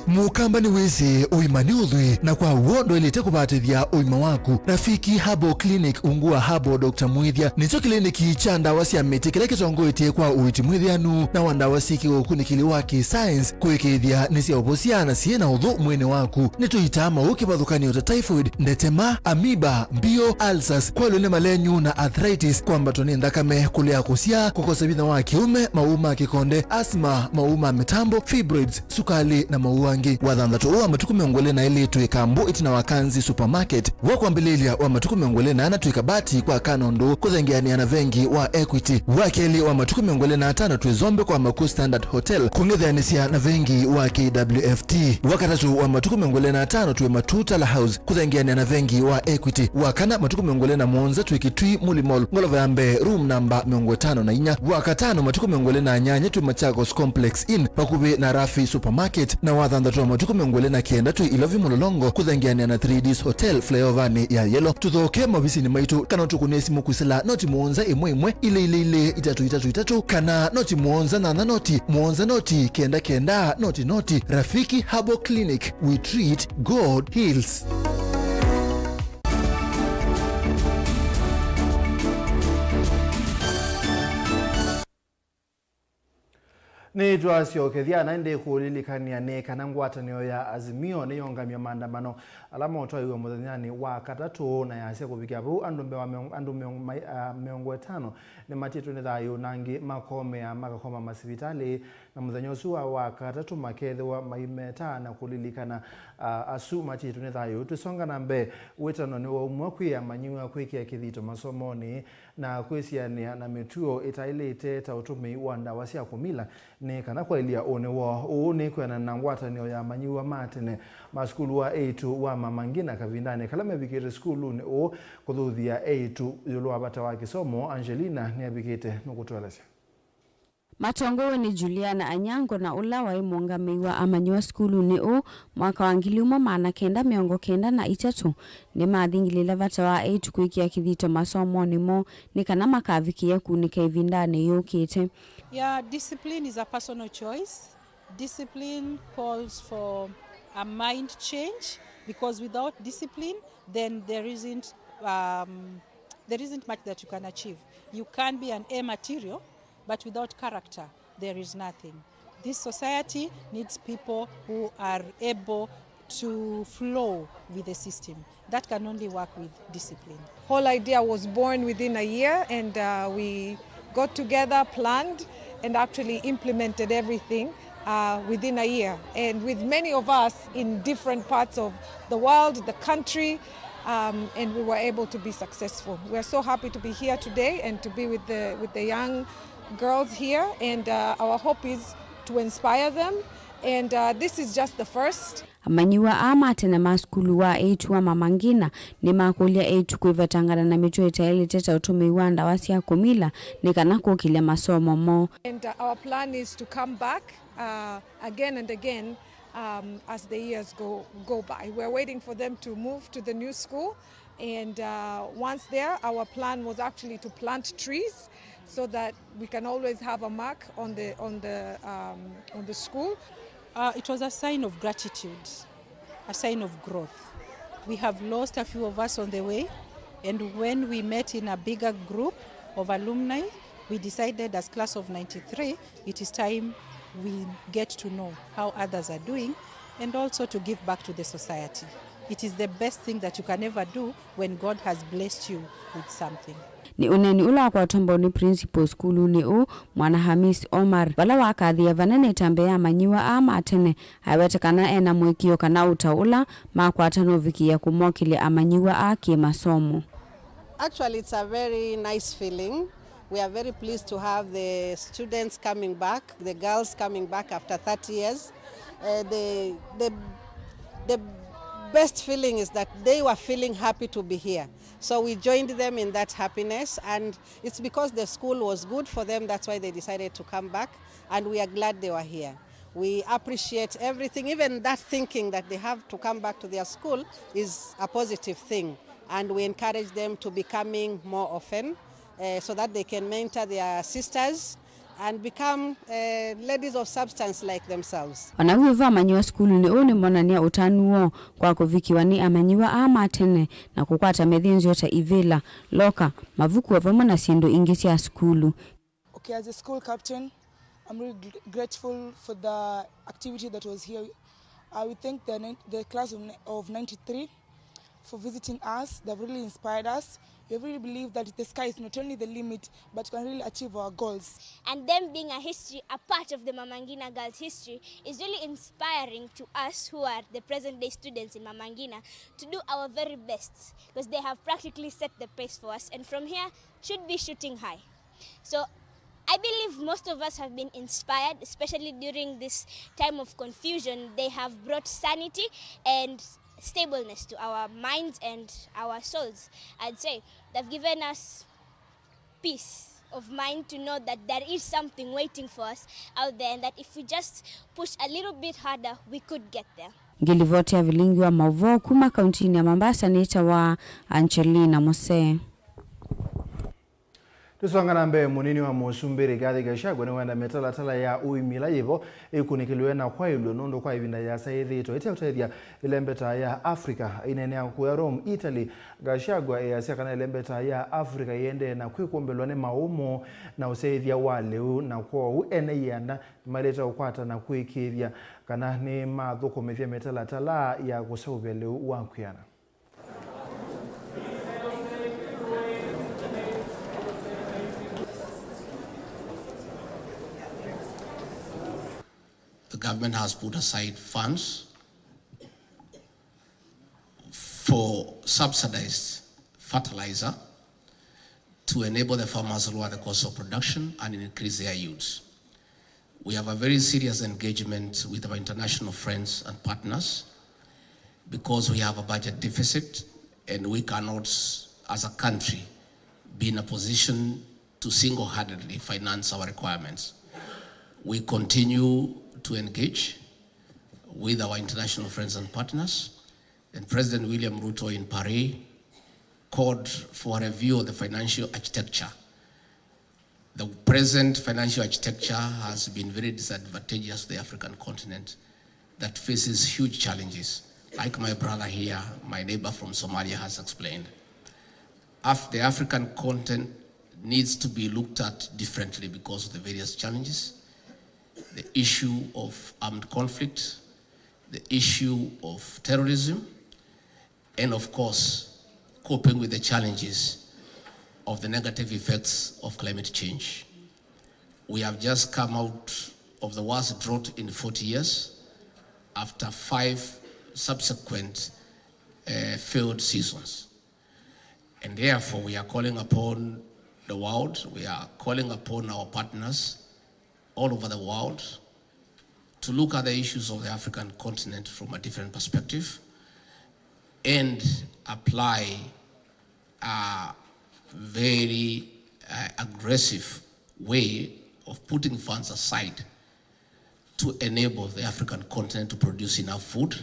Mũkamba nĩwĩsĩ ũima nĩ ũthwii, na kwa w'o ndwaĩlĩte kũvatĩthya ũima waku. Rafiki Herbal Clinic ungu wa Herbal Doctor Mwĩthya nĩkyo kĩliniki kya ndawa sya mĩtĩ kĩla kĩtongoetye kwa ũiiti mwĩthĩanu na wa ndawa syĩ kĩũkunĩkĩli wa kĩ-science kũĩkĩĩthya nĩ sya ũvosya na syĩ na ũthũ mwĩĩnĩ waku. Nĩtũitaa maũũ kĩvathũkany'o ta typhoid, ndetema, amoeba, mbio, ulcers, kwalw'a nĩ malenyu na arthritis, kwambatwa nĩ nthakame, kũlea kũsyaa, kũkosa vinya wa kĩũme, maũũ ma kĩkonde, asthma, maũũ ma mĩtambo, fibroids, sukalĩ, na maũũ angĩ. Wathanthatũ wa matukũ mĩongo ĩlĩ na ĩlĩ twĩ Kambu ĩtina wa Kanzi Supermarket. Wa kwambĩlĩlya wa matukũ mĩongo ĩlĩ na ana twĩ Kabati kwa Kanondũ kũthengeanĩa na vengi wa Equity. Wa kelĩ wa matukũ mĩongo ĩlĩ na atano twĩ Zombe kwa Maku Standard Hotel kũng'ethanĩsya na vengi wa K W F T. Wa katatũ wa matukũ mĩongo ĩlĩ na atano twĩ Matu Tala House kũthengeanĩa na vengi wa Equity. Wa kana matukũ mĩongo ĩlĩ na mũonza twĩ Kitui Muli Mall, ngolova ya mbee, room namba mĩongo ĩtano na inya. Wa katano matukũ mĩongo ĩlĩ na nyanya twĩ Machakos Complex Inn, vakuvĩ na Rafi Supermarket, na wa thanthatũ wa matukũ mĩongo ĩlĩ na kenda twĩ Ilovi Mlolongo, kũthengeanĩa na three Ds Hotel, flyovanĩ ya Yellow. Tũthoke maovisinĩ maitũ, kana ũtũkũnĩe simũ kwĩsĩla noti mũonza ĩmwe ĩmwe, ilĩ ilĩ ilĩ, itatũ itatũ itatũ, kana noti mũonza nyanya noti, mũonza noti, kenda kenda, noti noti. Rafiki Herbal Clinic, we treat, God heals. Nĩtwasyokethya, na ĩndĩ kũlilikany'a nĩ kana ngwatanĩo ya Azimio nĩyongamya maandamano ala motwaiwe mũthenyanĩ wa katatũ, na yasya kũvikĩa vau andũ mbee wa mĩongo, andũ mĩongo, mai-, ah, mĩongo ĩtano nĩmatiĩtwe nĩ thayũ, na angĩ makomea, makakoma masivitalĩ, na mũthenya ũsu wa, wa katatũ makethĩwa maimetaa na kũlilikana, ah, asu matiĩtwe nĩ thayũ. Twĩsonga na mbee, wĩtano nĩwaumw'a kwĩ amanyĩw'a kwĩkĩa kĩthito masomonĩ na kwĩsianĩa na mĩtuo ĩtaĩlĩte ta ũtũmĩi wa ndawa sya kũmila, nĩ kana kwaĩlya ũnĩ woo. Ũũ nĩ kwĩanana na ngwatanĩo ya amanyĩw'a ma tene ma sukulu wa eĩtu wa Mama Ngina kavindanĩ kala mevikĩte sukulunĩ ũũ kũthuthya eĩtu ĩũlũ wa vata wa kĩsomo. Angelina nĩavikĩte nũkũtũelesya. Matongoew'e nĩ Juliana Anyango, na ũla waĩ mũũngamĩi wa amanyĩw'a sukulunĩ ũũ mwaka wa ngili ĩmwe maana kenda mĩongo kenda na itatũ, nĩmathingilile vata wa eĩtu kwĩkĩa kĩthito masomonĩ moo nĩ kana makavikĩe kunĩka ĩvindanĩ yũkĩte. Yeah, discipline is a personal choice. Discipline calls for a mind change, because without discipline, then there isn't, um, there isn't much that you can achieve. You can be an A material, but without character, there is nothing. This society needs people who are able to flow with the system. That can only work with discipline. Whole idea was born within a year, and, uh, we got together, planned, and actually implemented everything, uh, within a year. And with many of us in different parts of the world, the country, Um, and we were able to be successful. We are so happy to be here today and to be with the, with the young girls here, and, uh, our hope is to inspire them, and, uh, this is just the first. Amanyĩw'a aa ma tene ma sukulu wa eĩtu wa Mama Ngina nĩmakũlya eĩtu kwĩvetangana na mĩtwe ĩtaĩlĩte ta ũtũmĩi wa ndawa sya kũmila nĩ kana kũkĩlya masomo moo. And, uh, our plan is to come back, uh, again and again, um, as the years go, go by. We're waiting for them to move to the new school, and, uh, once there, our plan was actually to plant trees so that we can always have a mark on the, on the, um, on the school. Uh, it was a sign of gratitude, a sign of growth. We have lost a few of us on the way, and when we met in a bigger group of alumni, we decided as class of ninety-three, it is time we get to know how others are doing and also to give back to the society. It is the best thing that you can ever do when God has blessed you with something. Nĩ ũneeni ũla wakwatwa mbau nĩ principal sukulunĩ ũũ, Mwana Hamis Omar, vala wakathĩe vanene ĩtambya ya amanyĩw'a aa ma tene, awete kana ena mũĩkĩĩo kana ũtao ũla makwata nũvikĩĩa kũmokĩlya amanyĩw'a aa kĩ-masomo. Actually, it's a very nice feeling. We are very pleased to have the students coming back, the girls coming back after thirty years. Uh, the, the, the best feeling is that they were feeling happy to be here. So we joined them in that happiness, and it's because the school was good for them, that's why they decided to come back, and we are glad they were here. We appreciate everything, even that thinking that they have to come back to their school is a positive thing, and we encourage them to be coming more often, eh, so that they can mentor their sisters and become, eh, ladies of substance like themselves. O na w'o vamanyĩw'a sukulunĩ ũũ nĩmonany'a ũtanu woo kwa kũvikĩwa nĩ amanyĩw'a aa ma tene na kũkwata mĩthĩnzĩo ta ivĩla, loka, mavuku o vamwe na syĩndũ ingĩ sya sukulu. Okay, as a school captain, I'm really gr- grateful for the activity that was here. I would thank the, nin- the class of, ni- of ninety-three for visiting us. They've really inspired us. We really believe that the sky is not only the limit, but you can really achieve our goals. And them being a history, a part of the Mama Ngina girls' history, is really inspiring to us who are the present-day students in Mama Ngina to do our very best, because they have practically set the pace for us, and from here should be shooting high. So I believe most of us have been inspired, especially during this time of confusion. They have brought sanity and stableness to our minds and our souls. I'd say they've given us peace of mind to know that there is something waiting for us out there, and that if we just push a little bit harder, we could get there. Ngĩlivoti ya vilingi wa maũvoo kuma kauntinĩ ya Mombasa nĩtawa Angelina Musee. Tũsonga na mbee, mũnini wa mũsumbĩ Rigathi Gachagua nĩwenda mĩtalatala ya ũĩmi ĩla yĩvo ĩkunĩkĩlwe na kwaĩlw'e, nũndũ kwa ĩvinda yĩasa yĩthĩĩtwe ĩteũtethya ĩlembeta ya Africa. Aineenea kũya Rome, Italy, Gachagua easya kana ĩlembeta ya Africa ĩendee na kwĩkũmbĩlwa nĩ maũmũ na ũsyaĩthya wa lĩu, na kwoou ene ianda nĩmaĩlĩte ũkwata na kũĩkĩĩthya kana nĩmathũkũmĩthya mĩtalatala ya kũseũvya lĩu wa kwĩana. The government has put aside funds for subsidized fertilizer to enable the farmers to lower the cost of production and increase their yields. We have a very serious engagement with our international friends and partners because we have a budget deficit and we cannot, as a country, be in a position to single-handedly finance our requirements. We continue to engage with our international friends and partners, and President William Ruto in Paris called for a review of the financial architecture. The present financial architecture has been very disadvantageous to the African continent that faces huge challenges, like my brother here, my neighbor from Somalia, has explained. Af- the African continent needs to be looked at differently because of the various challenges, the issue of armed conflict, the issue of terrorism, and of course, coping with the challenges of the negative effects of climate change. We have just come out of the worst drought in forty years after five subsequent uh, failed seasons. And therefore, we are calling upon the world, we are calling upon our partners all over the world to look at the issues of the African continent from a different perspective and apply a very, uh, aggressive way of putting funds aside to enable the African continent to produce enough food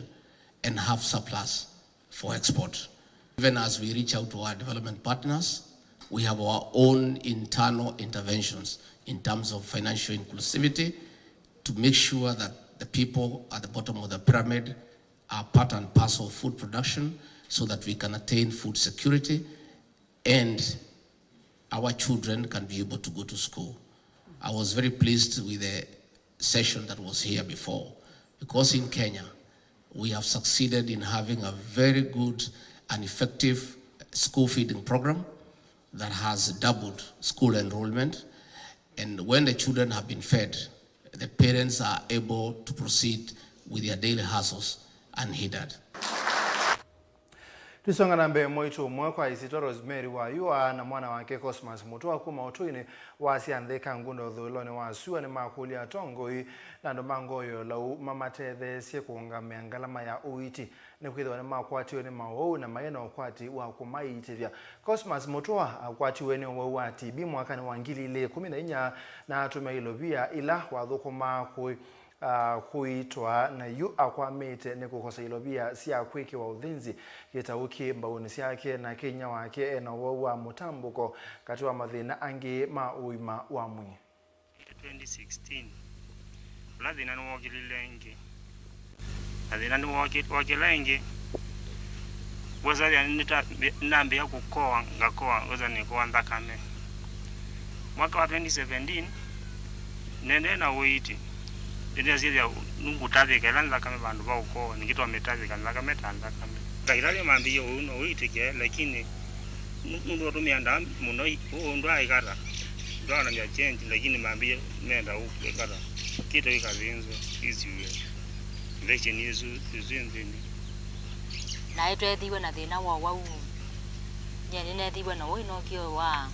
and have surplus for export. Even as we reach out to our development partners, we have our own internal interventions in terms of financial inclusivity to make sure that the people at the bottom of the pyramid are part and parcel of food production so that we can attain food security and our children can be able to go to school. I was very pleased with the session that was here before, because in Kenya, we have succeeded in having a very good and effective school feeding program that has doubled school enrollment. And when the children have been fed, the parents are able to proceed with their daily hustles unhindered. Tũisonga na mbee, mwĩĩtu ũmwe kwa ĩsyĩtwa Rosemary Wayua na mwana wake Cosmas Mutua kuma Ũtũinĩ wasya nthĩ Kangundo ũthũĩlonĩ wa sua nĩmakũlya atongoi na andũ ma ngoo ya ũlau mamatetheesye kũũngamĩa ngalama ya ũiiti, nĩkwĩthĩwa nĩmakwatiwe nĩ maũwau na maĩ na ũkwati wa kũmaiitĩthya. Cosmas Mutua akwatiwe nĩ ũwau wa T B mwakanĩ wa ngili ilĩ ikũmi na inya na atũmĩa ilovia ila wathũkũmaa kũĩ, ah, kũitwa, na yu akwamĩte nĩ kũkosa ilovia sya kwĩkĩwa ũthĩnzi, kĩtau kĩ mbaũnĩ syake, na kĩnya wake e na ũwau wa mũtambũko, katĩ wa mathĩna angĩ ma ũima wa mwĩĩ. Twenty sixteen, ũla thĩna nĩwookĩlile ĩngĩ. Na thĩna nĩwooki-, wookĩla ĩngĩ, wesa nĩta-, nĩnambĩĩa kũkoa, ngakoa, wesa nĩkoa nthakame. Mwaka wa twenty seventeen, nĩendee na ũiiti, nĩneesĩthya nũngũtavĩka ĩla nthakame vandũ va ũkoa, nĩngĩ twamĩtavĩka nthakame ta nthakame. Ndakĩtalĩ mambĩie ũu no ũitĩke, lakini nũ-, nũndũ ũtũmĩa ndawa mũno, ũũ ndwaĩkata, ndwanany'a change, lakini mambĩie menda ũkwĩkata. Kĩte ĩkathĩnzwa, ĩsiw'e. Infection ĩsu, ĩsu ĩ nthĩnĩ. Naĩ tweethiw'e na thĩna wa ũwau. Nyie nĩneethiw'e na ũwau ĩnokie wa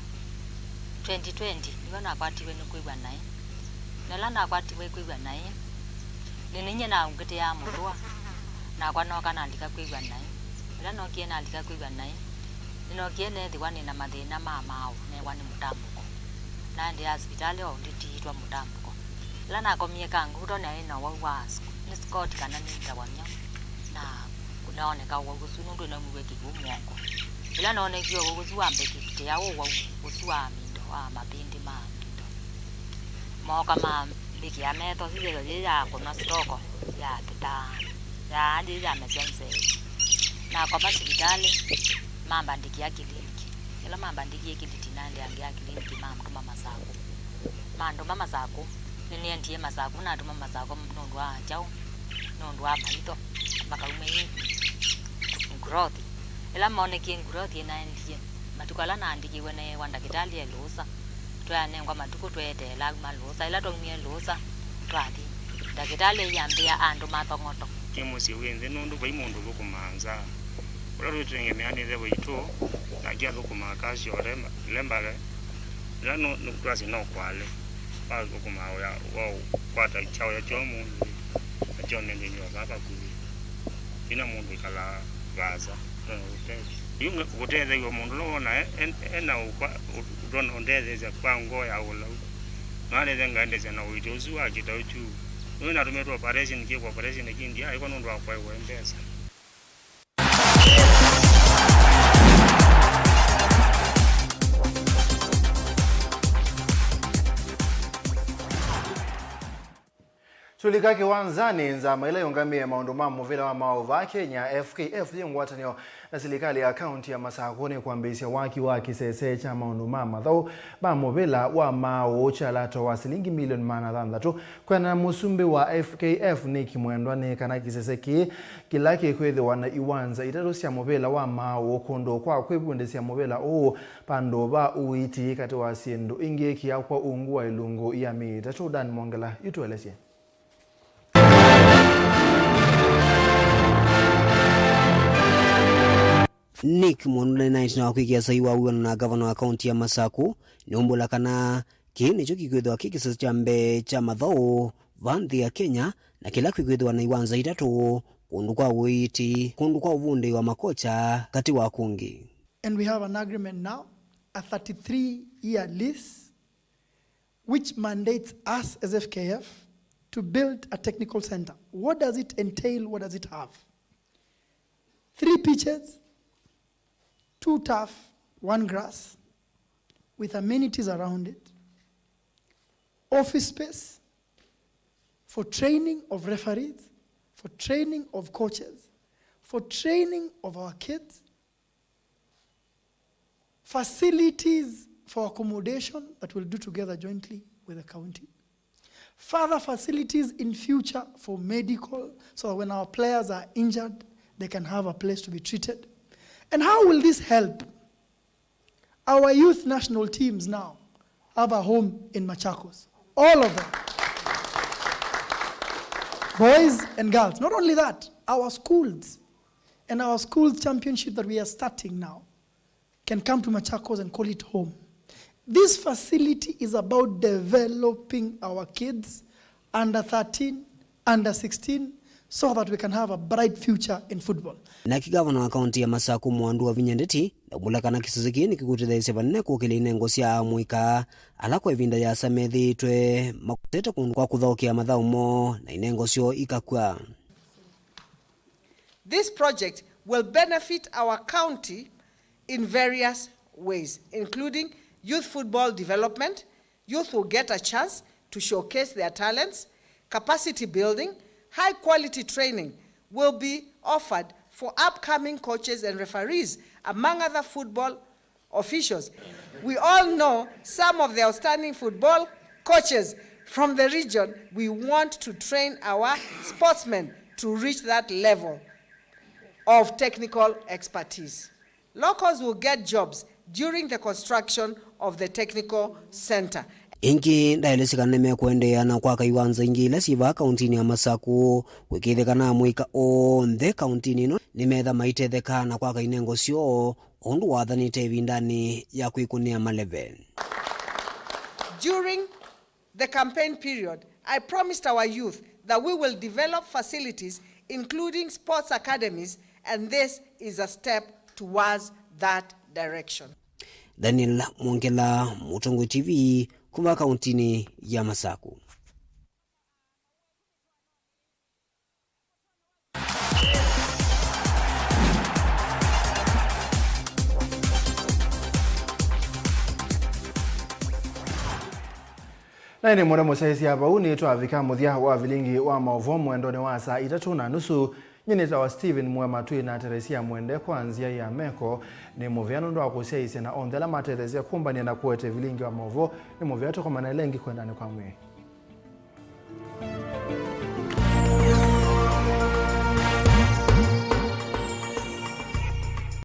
twenty twenty, nĩw'o nakwatiwe nĩ kwĩw'a naĩ. Na ĩla nakwatiwe kwĩw'a naĩ, nĩnĩnyie naũngĩtĩaa mũthũa, nakwa nooka nalika kwĩw'a naĩ. Ĩla nookie nalika kwĩw'a naĩ, nĩnookie neethĩwa nĩ na mathĩna ma maaũ, neewa nĩ mũtambũko. Naendeea sivitalĩ o nditiitwa mũtambũko. Ĩla nakomie Kangundo, naĩ na ũwau wa sc-, nĩ scot kana nĩ ndawany'a, na kũnaoneka ũwau ũsu nũndũ nĩnaumiw'e kĩw'ũ mũongo. Ĩla noonekie ũwau ũsu wambĩkĩtĩa ũwau ũsu wa amino, wa mavĩndĩ ma amino, mooka mambĩkĩa metho yĩyo yĩ ya kũnwa sitoko, ya kĩtaa, ya yĩ ya mesya nzee. Nakoma sivitalĩ, mambandĩkĩa kiliniki. Ĩla mambandĩkie kiliniki, naendeangĩa kiliniki, mantũma Masakũ. Mantũma Masakũ, nĩnĩendie Masakũ, natũma Masakũ nũndũ wa kyaũ? Nũndũ wa maitho, makaumya ĩ growth. Ĩla moonekie growth, naendie. Matukũ ala naandĩkĩwe neewa ndakĩtalĩ e Lũũsa. Tweanengwa matukũ tweeteela auma Lũũsa. Ĩla twaumie Lũũsa, twathi. Ndakĩtalĩ aiambĩa andũ mathong'oto. Nĩ mũsyĩ wĩ nthĩ nũndũ vai mũndũ ũthũkũmaa nza. Ũla twĩtengemeanĩte waitũ, nake athũkũmaa kazi o lembale. Ĩla nũ-, nũ-, twasye no kwale. Wathũkũmaa wĩa wa ũkwata kyaũ ya kyo mũndũ, na kyo nĩ nthĩnĩ wa vaa vakuvĩ. Ĩna mũndũ ĩkalaa vaasa, ndona ũtethyo. Yu nge-, kũtethew'a mũndũ ũla wona e-, e-, ena ũkwa-, ũ-, ndona ũndetheesya kwa ngoo ya ũlau. No alethya ngaendesya na ũito ũsu wa kĩtaũ kyu. Nũĩ natũmĩtwe operation, kĩkwa operation kĩndĩ aĩkwa nũndũ wa kwaĩwa mbesa. Tũlika kĩwanzanĩ, nzama ĩla yũngamĩe maũndũ ma mũvĩla wa maaũ vaa Kenya, F K F, yĩ ngwatanĩo na silikalĩ ya kaunti ya Masakũ nĩkwambĩĩsya waki wa kĩsese kya maũndũ ma mathaũ ma mũvĩla wa maaũ kya lato wa silingi milioni maana thanthatũ. Kwĩanana na mũsumbĩ wa F K F, Nick Mwendwa, nĩ kana kĩsese kĩĩ kĩla kĩkwĩthĩwa na iwanza itatũ sya mũvĩla wa maaũ, kũndũ kwa kwĩvundĩsya mũvĩla ũũ, vandũ va ũiiti katĩ wa syĩndũ ingĩ, kĩakwa ungu wa ilungu ya mĩĩ ĩtatũ. Dan Mwongela yu tũelesye. Nick Mwondu Night na wakwĩkĩa sai wa wĩw'ano na ngavana wa kaunti ya Masaku nĩumbũla kana kĩĩ nĩkyo kĩkwĩthĩwa kĩ kĩsese kya mbee kya mathaũ va nthĩ ya Kenya, na kĩla kwĩkwĩthĩwa na iwanza itatũ, kũndũ kwa ũiiti, kũndũ kwa ũvundĩi wa makocha, katĩ wa kũngĩ. And we have an agreement now, a thirty-three year lease, which mandates us as F K F to build a technical center. What does it entail? What does it have? Three pitches, two turf, one grass, with amenities around it, office space for training of referees, for training of coaches, for training of our kids, facilities for accommodation that we'll do together jointly with the county. Further facilities in future for medical, so that when our players are injured, they can have a place to be treated. And how will this help? Our youth national teams now have a home in Machakos. All of them. Boys and girls. Not only that, our schools and our schools championship that we are starting now can come to Machakos and call it home. This facility is about developing our kids under thirteen, under sixteen, so that we can have a bright future in football. Nake gavana wa kaunti ya Masaku Mwandu Wavinya Ndeti ndaumbũla kana kĩsese kĩĩ nĩkĩkũtetheesya vanene kũkĩlya inengo sya amũika ala kwa ĩvinda yĩasa methĩĩtwe makotete kũndũ kwa kũthaũkĩa mathaũ moo na inengo syoo ikakw'a. This project will benefit our county in various ways, including youth football development. Youth will get a chance to showcase their talents, capacity building, high quality training will be offered for upcoming coaches and referees, among other football officials. We all know some of the outstanding football coaches from the region. We want to train our sportsmen to reach that level of technical expertise. Locals will get jobs during the construction of the technical center. Ĩngĩ, ndaelesya kana nĩmekũendeea na kwaka iwanza ingĩ ila syĩ vaa kauntinĩ ya Masaku, kũĩkĩĩthya kana amũika onthe kauntinĩ ĩno nĩmetha maitetheka na kwaka inengo syoo, ũndũ wathanĩte ĩvindanĩ ya kwĩkũnĩa maleve. During the campaign period, I promised our youth that we will develop facilities, including sports academies, and this is a step towards that direction. Daniel Mwongela, Mũtongoi T V, kuma kauntinĩ ya Masaku. Na ĩndĩ mũno mũsyaĩĩsya vau, nĩtwavika mũthya wa vilingi wa maũvoo mwendonĩ wa saa itatũ na nusu. Nyie nĩtawa Stephen Mwema, twĩ na Teresia Mwende kwa nzĩa ya meko. Nĩ mũvea nũndũ wa kũsyaĩĩsya na onthe ala matetheesya kũmbany'a na kũete vilingi wa maũvoo. Nĩ mũvea, tũkomane ĩngĩ kwendanĩ kwa mwĩĩ.